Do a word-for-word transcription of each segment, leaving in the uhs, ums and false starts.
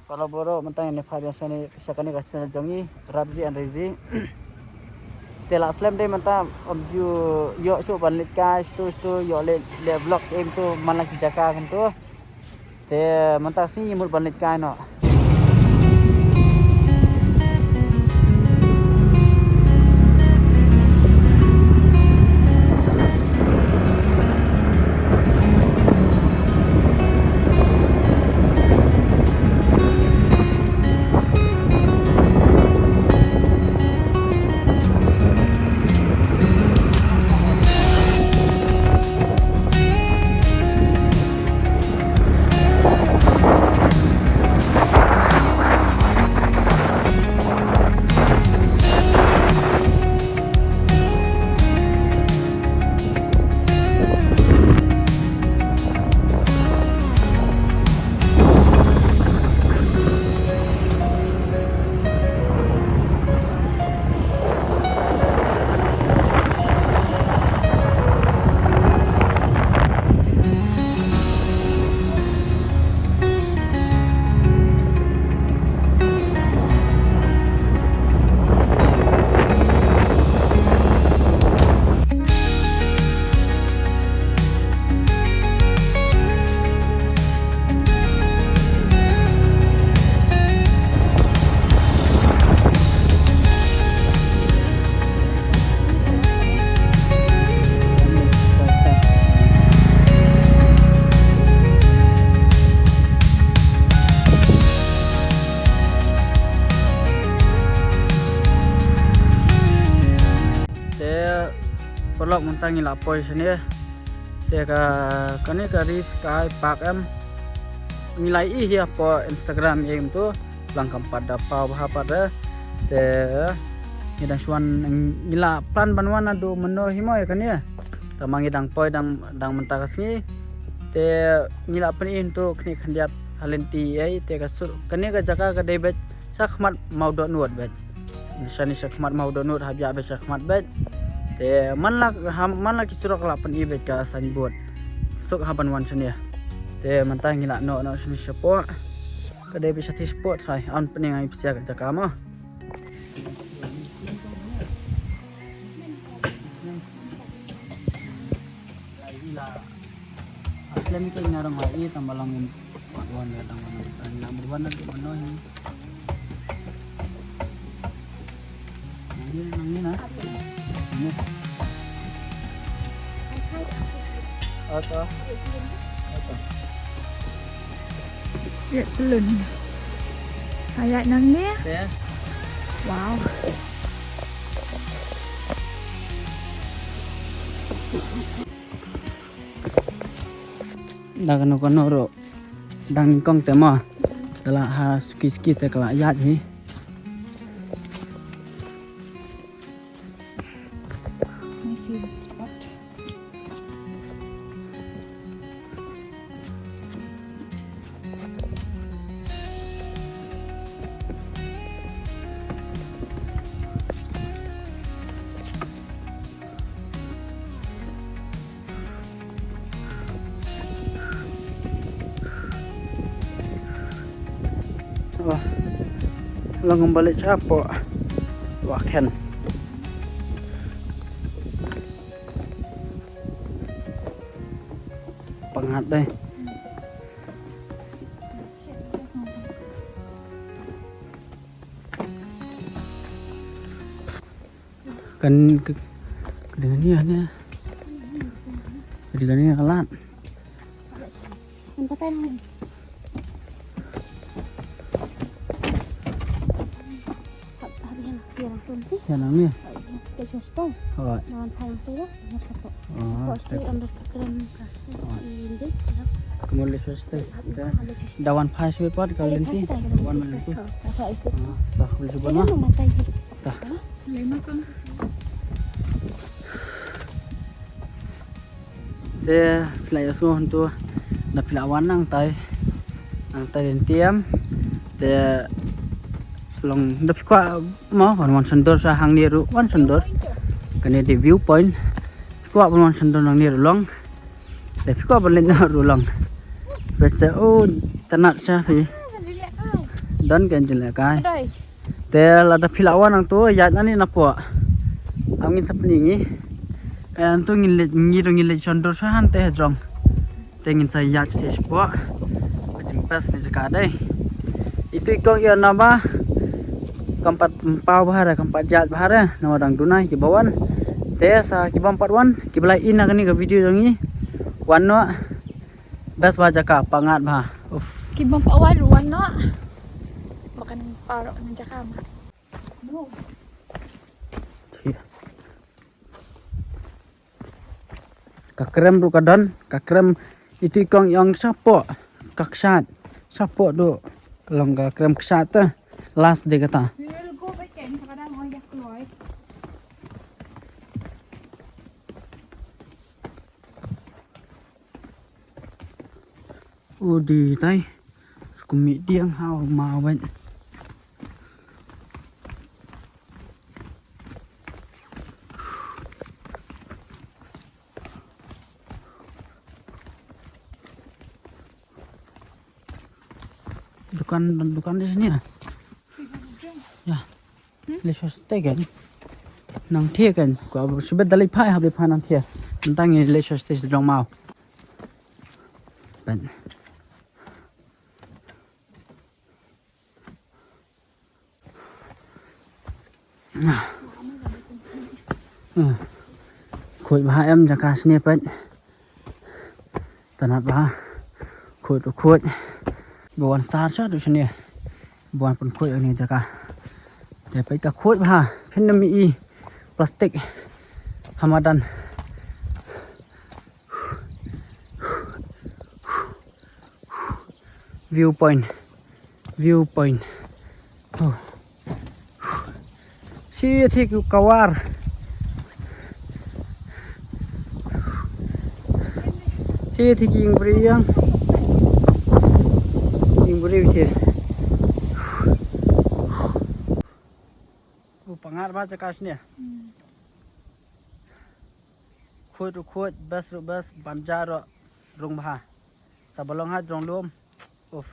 Paralok baroh, mynta ngin ïa phah biang sha kane, sha kane ka channel jong ngi, Rapji and Reji. Te la slem dei mynta, ym ju ïoh shuh ban leit kai, stu stu ïoh leit, leit vlog em tu man la ki jaka kumtu. Te mynta sngi ngi mut ban leit kai noh. Te paralok, mynta ngi la poi shane. Te ka, kane ka Ri Sky Park em, ngi la ïohi hapoh Instagram ïa kumtu. Lang kam pat da paw bha pat de. Te ngi dang shu wan, ngi la plan ban wan naduh mynno hi mo ïa kane. Tangba ngi dang poi dang, dang mynta ka sngi. Te ngi la pyni kumtu khyndiat khyndiat ha lynti ei, te ka sur kane ka jaka ka dei beit shakhmat Mawdohnud beit. Shane shakhmat Mawdohnud, hap ïa beit shakhmat beit. Te man la ha, man la ki surok la pyni beit ka signboard. Suk hap ban wan shane. Te mynta ngi la noh noh shane shapoh. Ka dei beit shathie shapoh trai, yn pyni ïa phi sha ka jaka mo. Aslem ke ina rong lai i tamba long in wan wan da dang wan wan na murwan na di mano hi. Nang ni, nang ni na. Nang ni. Ata. Ata. Ya, belum. Kayak nang ni. Ya. Wow. Da kano kano ruh dang nyngkong te mo. Ka la ha suki suki te ka la ïaid hi. My favorite spot. Wah. Long balei chapo. Wah, khen. Pangat dei. Kan ka, ka ding ni ne. Ka ding ni ka lat. Ang patay na. Hab-, habi na. Yan ang tun ti. Yan ang ni. Ay, kay susto. Oh. Nawan pa lang tayo. Ano pa po? Oh, po si ang nagkakaroon ka. Oh. Hindi. Kumuli susto. Da wan pa siya pa ka lenti. Wan lenti. Sa isa. Ah, ta kuli sa ba na. Mamatay. Ta. Lima ka. Te phi la ïohsngew hangto, da phi la wan nangtai, nangtai lynti em. Te long da phi kwah mo ban wan shandor sha hangne ruh, wan shandor. Kane dei view point. Phi kwah ban wan shandor nangne ruh long. Te phi kwah ban leit noh ruh long. Phi sa, oh, tang nat sha phi. Don kan jin le kai. Dai. Te lada phi la wan nangto ïaid na ni na pdeng. Am ngin sa pyni ngi. Kan to ngin leit, ngi ruh ngin leit shon dur sha hangte hajrong. Te ngin sa ïaid sha pdeng. Ka jingbes ni jaka dei. Itu i kong ïa na ba. Kam pat paw bha re, kam pat ïaid bha re. Namar dang duna kiba wan. Te sa kibym pat wan, kiba la ïohi na kane ka video jong ngi. Wan noh. Best bha jaka, pyngngad bha. Uff. Kibym pat wan, wan noh. Makan parok na jaka ma. No. Ka krem ruh ka don, ka krem itu i kong i ong shapoh, ka kshaid, shapoh ruh, ka long ka krem kshaid te, last dei kata. We will go back and kadang ong ïa kloi. U di tai. Kum mi diang hau ma wen. Dukan, dukan di sini ya? Ya. Leit sha step kan. Nang thia kan. Ko shibet dalai phai ha be pha nang thia. Nang tang leit sha step jong mau. Pen. Khuid bha em jaka sini pet. Tanat bha. Khuid khuid. Bawan sar sha tu sini. Bawan pun khuid ni jaka. Te pet ka khuid bha. Phin mi i plastik. Hamadan. Viewpoint. Viewpoint. Oh. Si thik kawar. Si thik ing bri yang. Ing bri si. U pangar ba jaka sini. Khuid ruh khuid, best ruh best, bam ja ruh rung bha. Sa ba long ha jrong lum. Uff.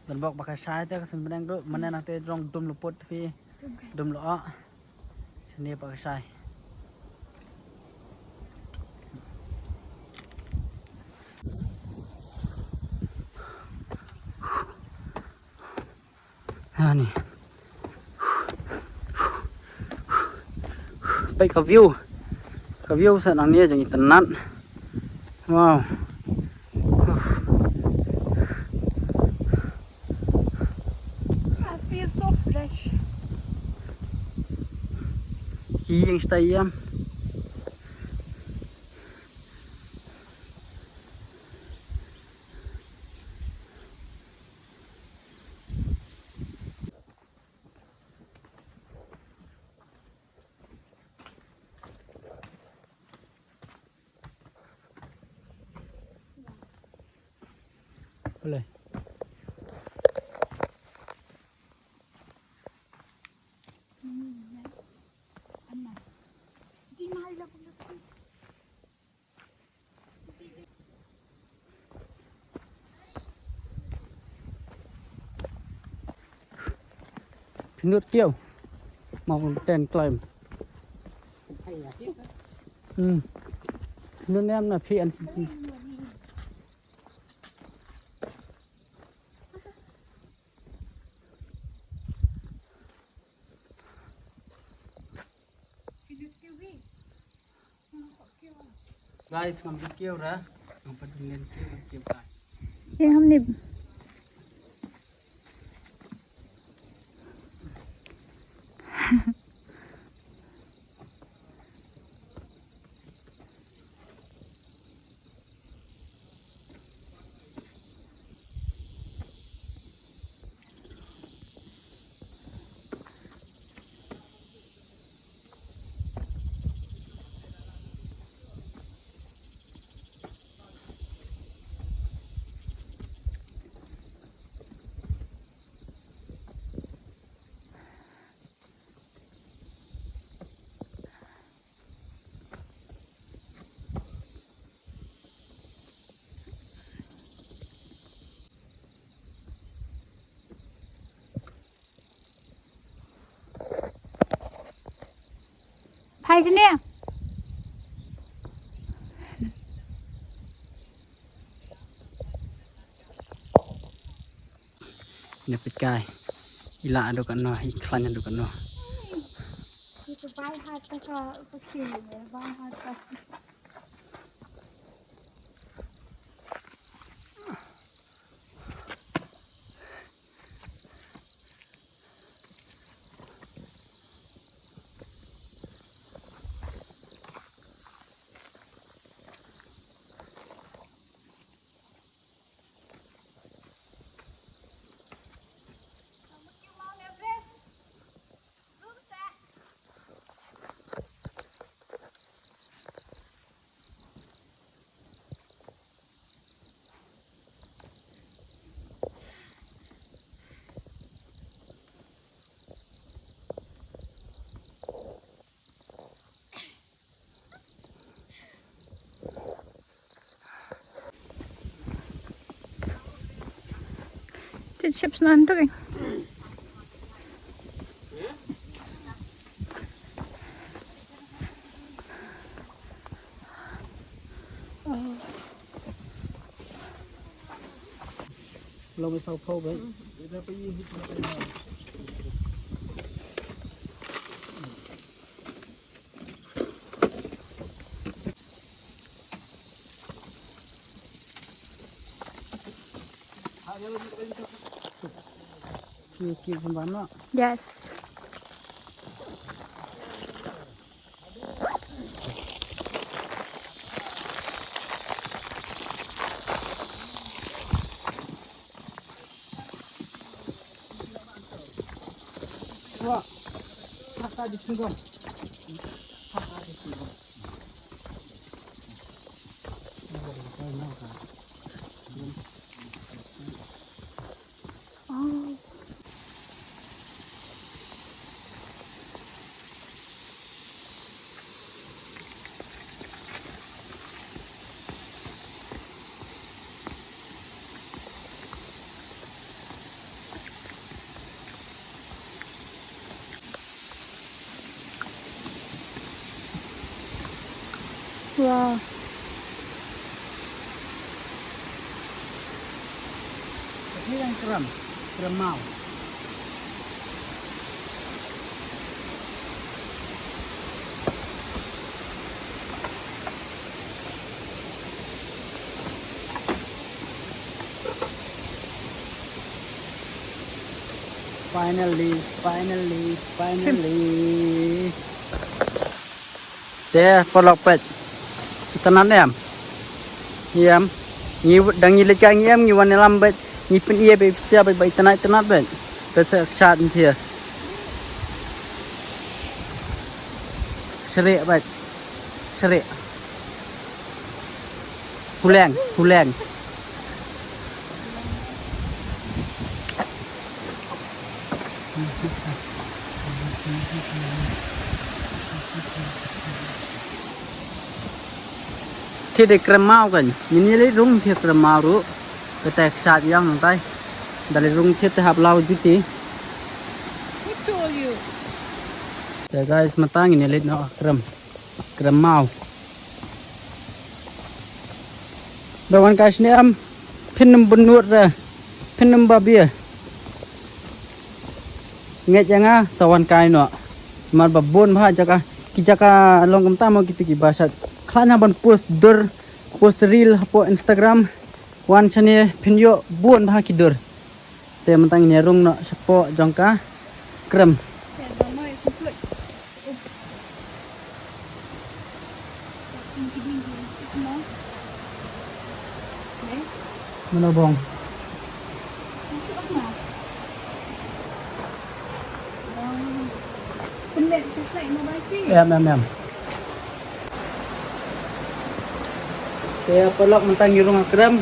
Don bok ba ka shai te ka sim bneng ruh, mane nang te jrong dum luput phi. Dum lo. Sini pa ka shai. Ha ni. Peit ka view. Ka view sa nang ni jong internet. Wow. I feel so fresh. Ki ïeng stay ïam. Boleh. Phi nud kiew. Mountain climb. Hmm. Phi nud em na phi an si. Guys, ngam kiew ra. Ngam pat len kiew, kiew kai. Ye, ngam nip. Hai sini. Ïa peit kai. I lah haduh katno, i khlaiñ haduh katno. Te chips nan tu kan. Lo me sau phau bai. Yes. Wow. Ini yang kram, kram mau. Finally, finally, finally. Te paralok peit. Itynnad em. Em. Ngi dang ngi leit ka ngi em ngi wan ïalam beit. Ngi pyn-i beit pisa beit ba itynnad itynnad beit. Beit sa kshat ntia. Syrek beit. Syrek. Puleng, puleng. Te dei krem maw kan, ngin ïa leit rung te krem maw ruh. Kata ka sat ïa ngan tai. Da leit rung te te hap law juti. Who told you? Te guys, mynta ngin ïa leit noh krem. Krem maw. Da wan kai shane em, phin ym bun nud re, phin ym ba bia. Ngeit ïa nga sa wan kai noh. Namar ba bun bha jaka, ki jaka long kumta mo kito kiba sat. Khlaiñ ha ban post dur, post reel hapoh Instagram. Wan shane phin ïoh bun bha ki dur. Te mynta ngin ïa rung noh shapoh jong ka krem. Mano bong? Em, em, em. Te paralok mynta ngi rung ha krem.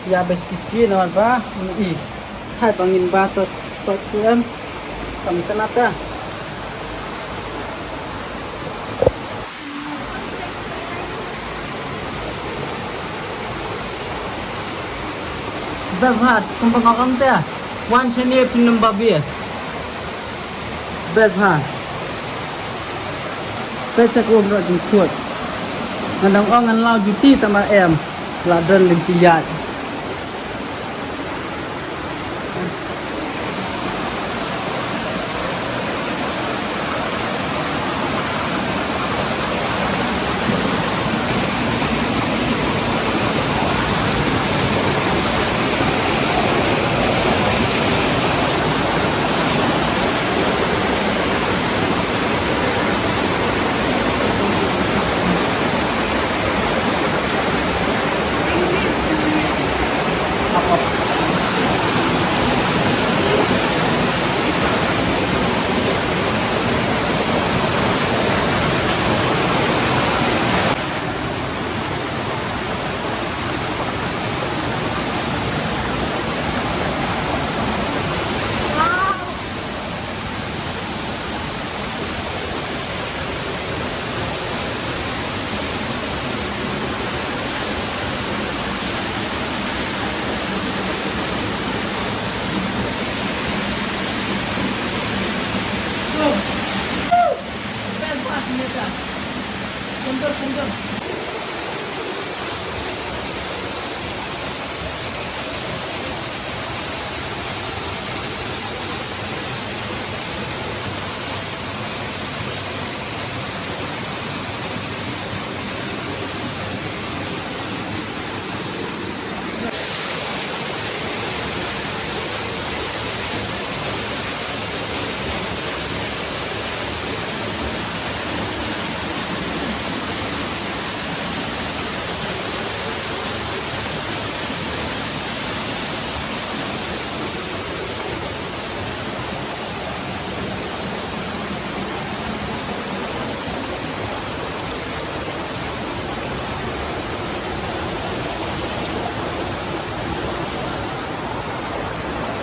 Ïa ba ski ski na wan ba ngi i. Hai ba ngin ba to to em. Kam tana ta. Best ha, sumpah ngam te. Wan shane phin ym ba bia. Best ha. Peit sa ka umrot jong khuid. Ngan dang ong ngan law juti tang ba em la don lynti ïaid.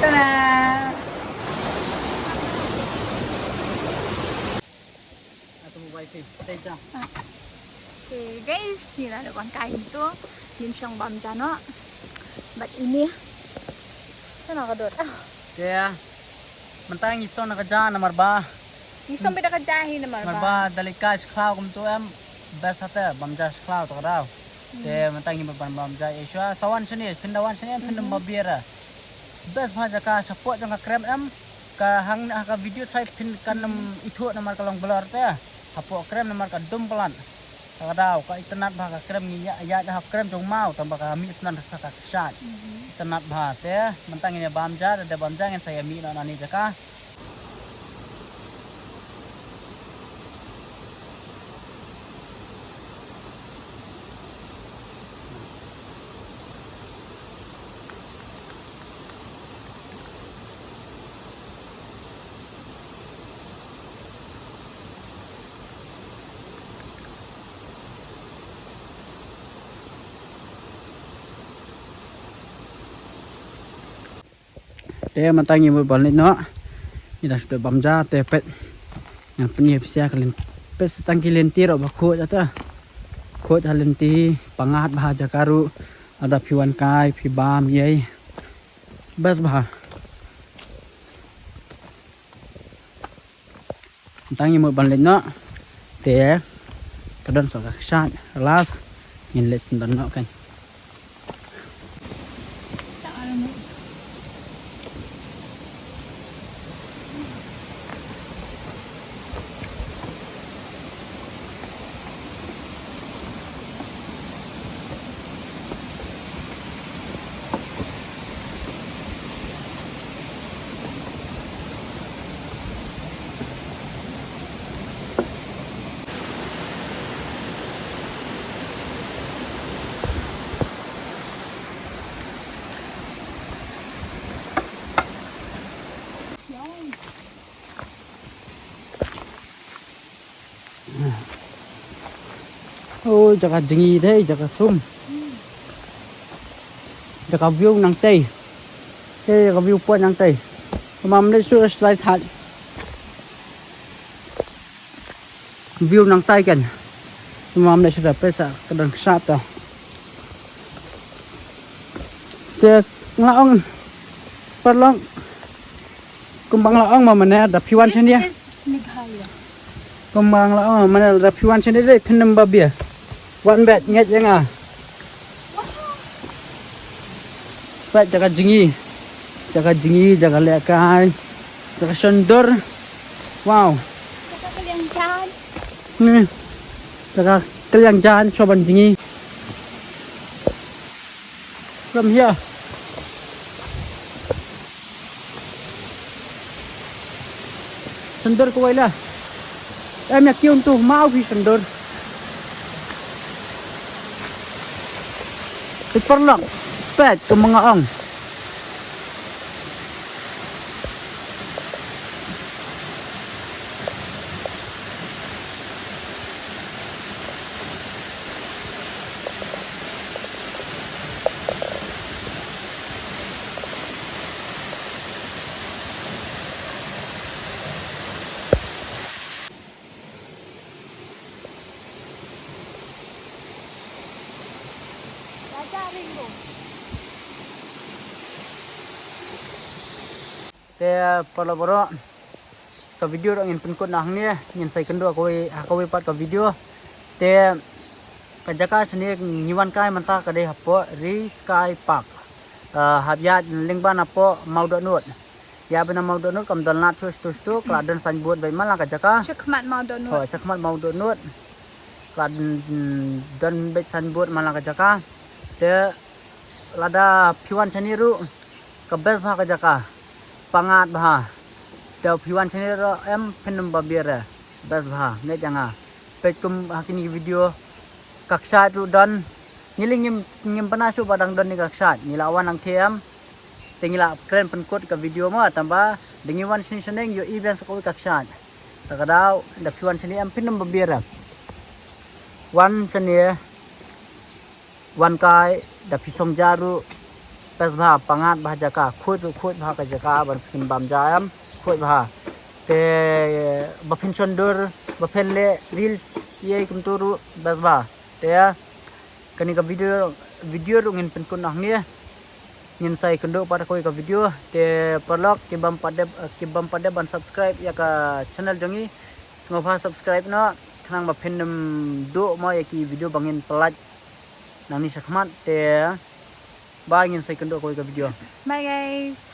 Ta-da! Atu mobile pin. Tei ja. Okay, guys, ngi la dep wan kai ngi tu. Ngin shong bam ja noh. Bad ine. Sana ka dot. Ah. Te mynta ngi shong na ka ja namar ba. Ngi shong beit da ka ja hi namar ba. Namar ba da leit kai sha khlaw kumtu em. Best hate bam ja sha khlaw ta ka daw. Te mynta ngi bam bam ja ïa shuwa. Sa wan shane, phin da wan shane, phin da bam bier. Best bha jaka shapoh jong ka krem em. Ka hang ha ka video trai phin kan ym ithuh namar ka long blur te. Hapoh krem namar ka dum palat. Ka daw ka itynnad bha ka krem ngi ïa ïa ha krem jong maw tang ba ka mih snan sa ka kshat. Itynnad bha te mynta ngin ïa bam ja da bam ja ngin sa ïa mih noh na ni jaka. Te mynta ngi mut ban leit noh. Ngi da shu dep bam ja te peit. Ngan pyni pisa ka lynti. Peit sa tang ki lynti ruh ba khuid ata. Khuid ha lynti, pyngngad bha jaka ruh. Lada phi wan kai phi bam ïa. Best bha. Tang ngi mut ban leit noh. Te ka don sa ka kshaid, last ngin leit sngewdon noh kan. Oh, jaka jngi dei, jaka sum. Jaka view nangtei. Te jaka view point nangtei. Mam leit shu slide hat. View nangtei kan. Mam leit shu da pesa ka dang ksat ta. Te nga ong parlok. Kumba nga la ong ma mane da phi wan shane. This is Meghalaya. Kumba nga la ong, mane lada phi wan shane dei phin ym ba biang. Wan beit, ngeit ïa nga. Beit jaka jngi. Jaka jngi, jaka lehkai. Jaka shon dur. Wow. Jaka kylliang jan. Hmm. Jaka kylliang jan, shuwa ban jngi. From here. Shon dur kawei la. Em ïa kiew tu, maw phi shon dur. Peit paralok. Peit kumba nga ong. Te paralok baroh, ka video ruh ngin pynkut na hangne, ngin sa ïakynduh ha kawei, ha kawei pat ka video. Te ka jaka shane ngi wan kai mynta ka dei hapoh Ri Sky Park. Ah, hap ïaid lyngba na hapoh Mawdohnud. Ïaid ban na Mawdohnud kam don lad shuh shuh shuh, ka la don signboard beit man la ka jaka. Shakhmat Mawdohnud. Oh, shakhmat Mawdohnud. Ka la don, don beit signboard man la ka jaka. Te lada phi wan shane ruh ka best bha ka jaka. Pyngngad bha. Te phi wan shane ruh em phin ym ba biang re. Best bha. Ngeit ïa nga. Peit kum ha kine ki video. Ka kshaid ruh don. Ngi lei ngim, ngim pynah shuh ba dang don ne ka kshaid. Ngi la wan nangta em. Te ngi la kren pynkut ka video mo tang ba da ngi wan shane shane ngi ïohi biang sa kawei ka kshaid. Ta ka daw da phi wan shane em phin ym ba biang re. Wan shane. Wan kai da phi song ja ruh. Best bha, pyngngad bha jaka, khuid ruh khuid bha ka jaka ban phin bam ja em, khuid bha. Te ba phin shon dur, ba phin leh reels, ïa kumtu ruh best bha. Te kane ka video, video ruh ngin pynkut na hangne. Ngin sa ïakynduh pat ha kawei ka video. Te paralok ki bym pat dep, ki bym pat dep ban subscribe ïa ka channel jong ngi. Sngewbha subscribe noh khnang ba phin ym duh mo ïa ki video ba ngin pynlait nangne shakhmat. Te bye, ngin sa ïakynduh ha kawei ka video. Bye guys.